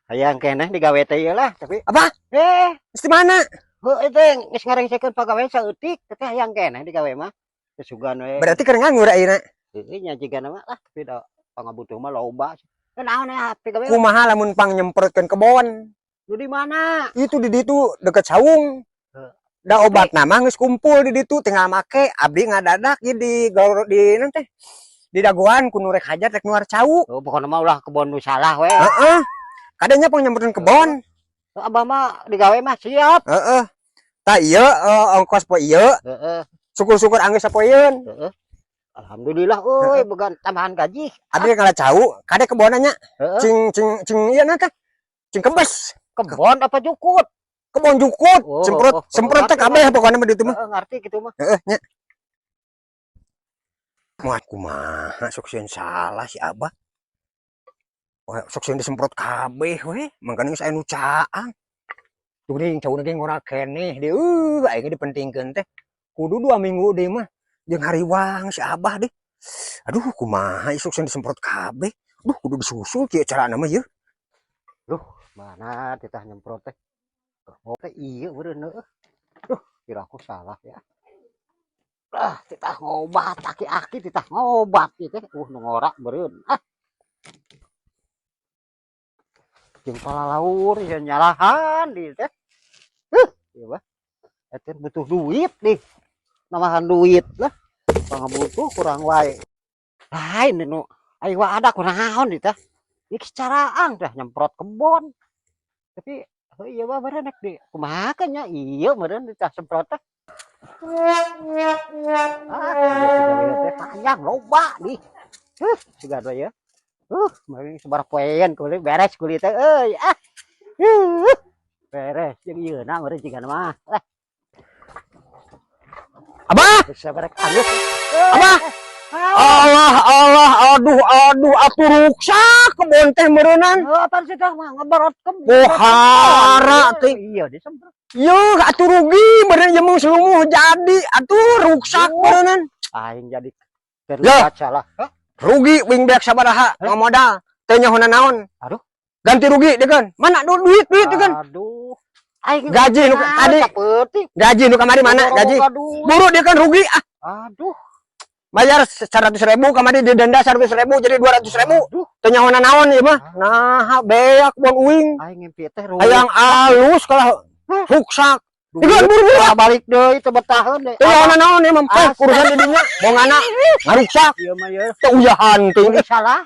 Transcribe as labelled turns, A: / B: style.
A: Hayang keneh digawe teh ieu lah, tapi
B: Apa?
A: Eh,
B: Geus di mana?
A: Heuh, teh geus ngarengsekeun pagawe saeutik, teh hayang keneh digawe mah. Teu sugan we.
B: Berarti keur nganggur ayeuna.
A: Heueuh nya, jigana mah lah, tapi da pangabutuh mah loba. Naon ya pigawe?
B: Kumaha lamun pang nyemprotkeun kebon?
A: Nu di mana?
B: Itu di ditu deket saung.
A: Heuh.
B: Da obat nama geus kumpul di ditu, tinggal make. Abdi ngadadak ieu di gaur di naon teh? Di dagoan ku nu rek hajat, rek nuar cau.
A: Oh, pokokna mah ulah kebon nu salah we.
B: Heeh. Kadanya pang nyemprotkeun kebon.
A: Abah mah digawe mah siap.
B: Heeh. Tah ieu ongkos poe ieu.
A: Heeh.
B: Syukur-syukur anggeus sapoeun.
A: Heeh. Alhamdulillah euy, boga tambahan gaji.
B: Abdi ngala cau, kade kebonanya.
A: Heeh.
B: Cing cing cing ieu na teh. Cing kebes.
A: Kebon apa jukut?
B: Kebon jukut,
A: Oh,
B: semprot
A: oh, oh,
B: semprot teh
A: ngerti
B: kabeh pokoknya mah ditu mah.
A: Heeh, ngerti gitu mah.
B: Heeh nya. Wah, kumaha sok sieun salah si Abah. Wah, sok sieun disemprot kabeh we, mangkana geus aya nu caang. Tuh deui cauna ge ngora keneh deui, aing ge dipentingkeun teh. Kudu 2 minggu deui mah jeung hariwang si Abah deh. Aduh, kumaha sok sieun disemprot kabeh. Aduh, kudu disusul kieu carana mah ieu.
A: Mana titah nyemprot teh? Oh, teh iya beureun heueuh. Duh, kira aku salah ya. Ah, titah ngobat aki-aki, titah ngobat ieu teh. Nu ngora beureun. Ah. Jeung palalaur ya nyalahan di teh. Huh, ieu mah. Eta butuh duit nih. Nambahan duit lah. Pangabutuh kurang wae. Lain nu aing wa ada kunaon di teh. Ieu caraang teh nyemprot kebon. Tapi heuh ieu mah meureun rek di kumaha nya ieu meureun ditah semprot teh. Ah, ieu teh panjang loba nih. Huh, siga ya. Mari sabaraha poean kulit beres kulit teh euy ah. Beres jeung ieu na meureun jigana mah. Lah,
B: Abah,
A: geus sabarek anggeus.
B: Abah. Allah Allah, aduh aduh, atuh ruksak kebon teh meureunan.
A: Oh, apaan sih teh mah ngeborot kebon.
B: Pohara teh.
A: Iya, disemprot.
B: Yuh, atuh rugi meureun ieu mah selumuh jadi atuh ruksak
A: Oh.
B: meureunnan.
A: Aing jadi terlibat salah. Hah?
B: Rugi wing beak sabaraha modal. Teu nyaho naon.
A: Aduh.
B: Ganti rugi deh kan. Mana duit duit deh kan.
A: Aduh. Aing
B: Gaji nu tadi.
A: Sapeutih.
B: Gaji nu kamari mana gaji?
A: Aduh.
B: Buru dia kan rugi ah.
A: Aduh.
B: Bayar 100 ribu kamari, didenda 100 ribu, jadi 200 ribu.
A: Aduh.
B: Teu nyaho naon ieu mah. Nah, beak kebon uing.
A: Aing ngimpi teh rugi.
B: Hayang alus kalau ruksak.
A: Duit.
B: Ieu buru-buru.
A: Ulah balik deui teu betaheun deui.
B: Teu nyaho naon ieu mah,
A: Asli.
B: urusan di dinya. Bongana ngaruksak.
A: Ieu mah ye.
B: Teu uyahan teuing.
A: Salah.